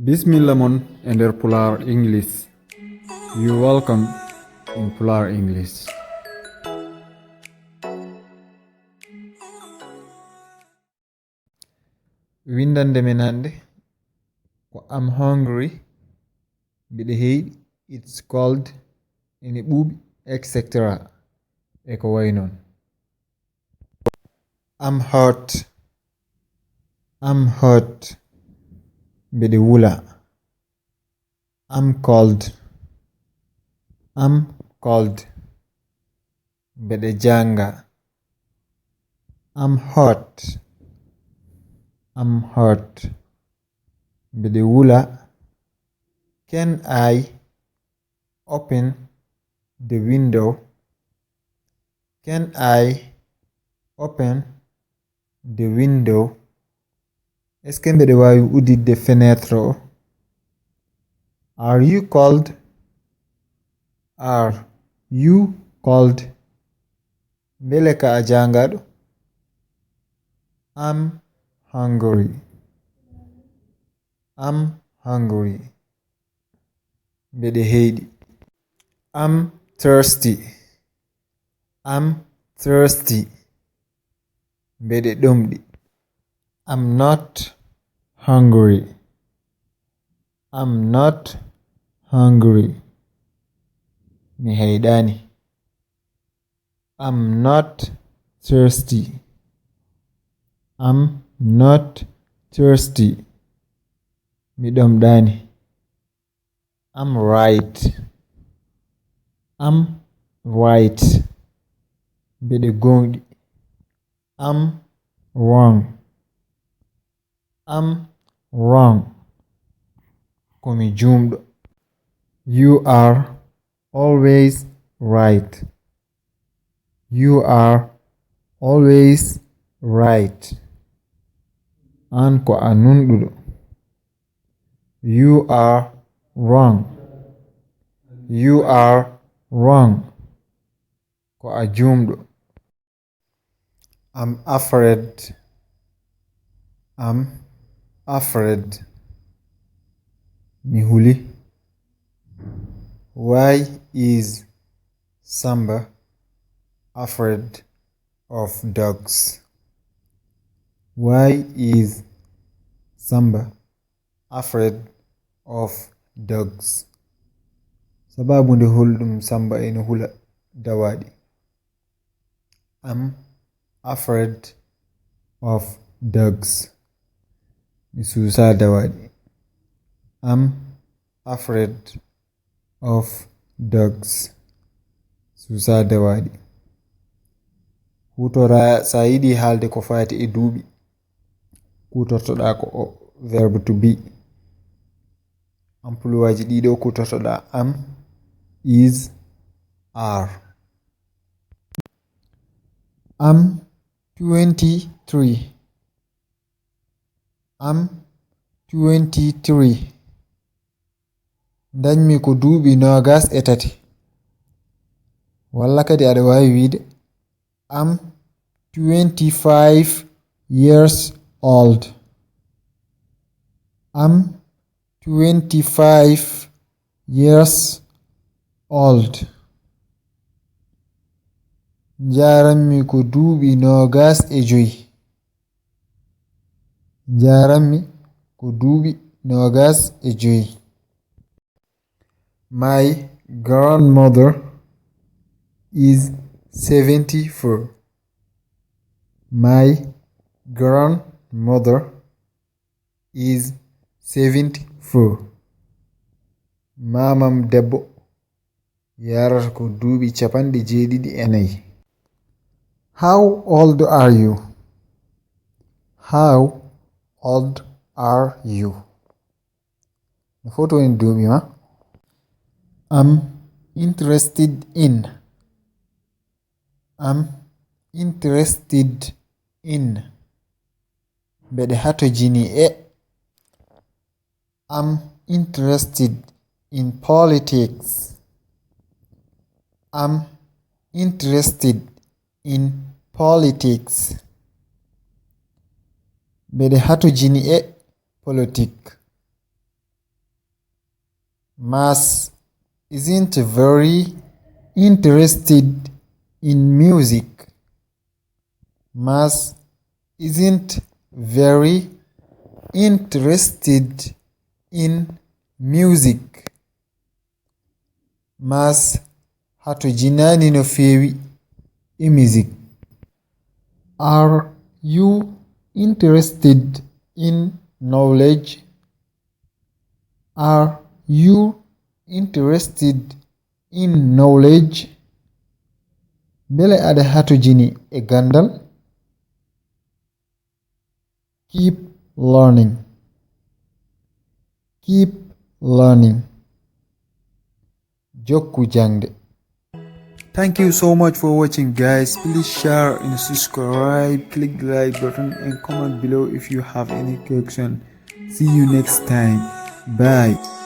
Bismillamon ender Pular English. You welcome in Pular English. Windande men hande ko I'm hungry, Mbide Heydi, it's cold, ene ɓuuɓi, etc. E ko way non. I'm hot, Mbide wula. I'm cold, Mbide janga. I'm hot, Mbide wula. Can I open the window? Can I open the window? Est-ce que mbede wawi udidde fenêtre o? Are you cold? Are you cold? Mbele ka a jangaɗo? I'm hungry. Mbede heydi. I'm thirsty. Mbede ɗomɗi. I'm not hungry. Mi heydani. I'm not thirsty. Mi ɗomɗani. I'm right. Mbede gonɗi. I'm wrong. Komi jumɗo. You are always right. An ko a nunɗuɗo. You are wrong. Ko a jumɗo. I'm afraid. Mi huli. Why is Samba afraid of dogs? Sababu nde hulɗum Samba ene hula dawaɗi. I'm afraid of dogs. Mi susa dawaɗi. I'm afraid of dogs. Susa dawaɗi. Hutora sa yiɗi haalde ko fati e duuɓi. Kutortoɗa ko verbe to be. Ampuluwaji ɗiɗo kutortoɗa am, is, are. I'm 23. Dañmi ko duuɓi 23. Walla kadi aɗa wawi wiide I'm 25 years old. Jaranmi ko duuɓi 25. My grandmother is 74. Mamam debbo yarata ko duuɓi 74. How old are you? No photo in duuɓi ma. I'm interested in. Mbede hatojini e. I'm interested in politics. Mbede hatojini e politique. Mas isn't very interested in music. Mas isn't very interested in music. Mas hatujinani no fewi e music. Are you interested in knowledge? Are you interested in knowledge? Bele ada hatujini e gandal. Keep learning. Keep learning. Jokku jangde. Thank you so much for watching, guys. Please share and subscribe, click the like button and comment below if you have any question. See you next time. Bye.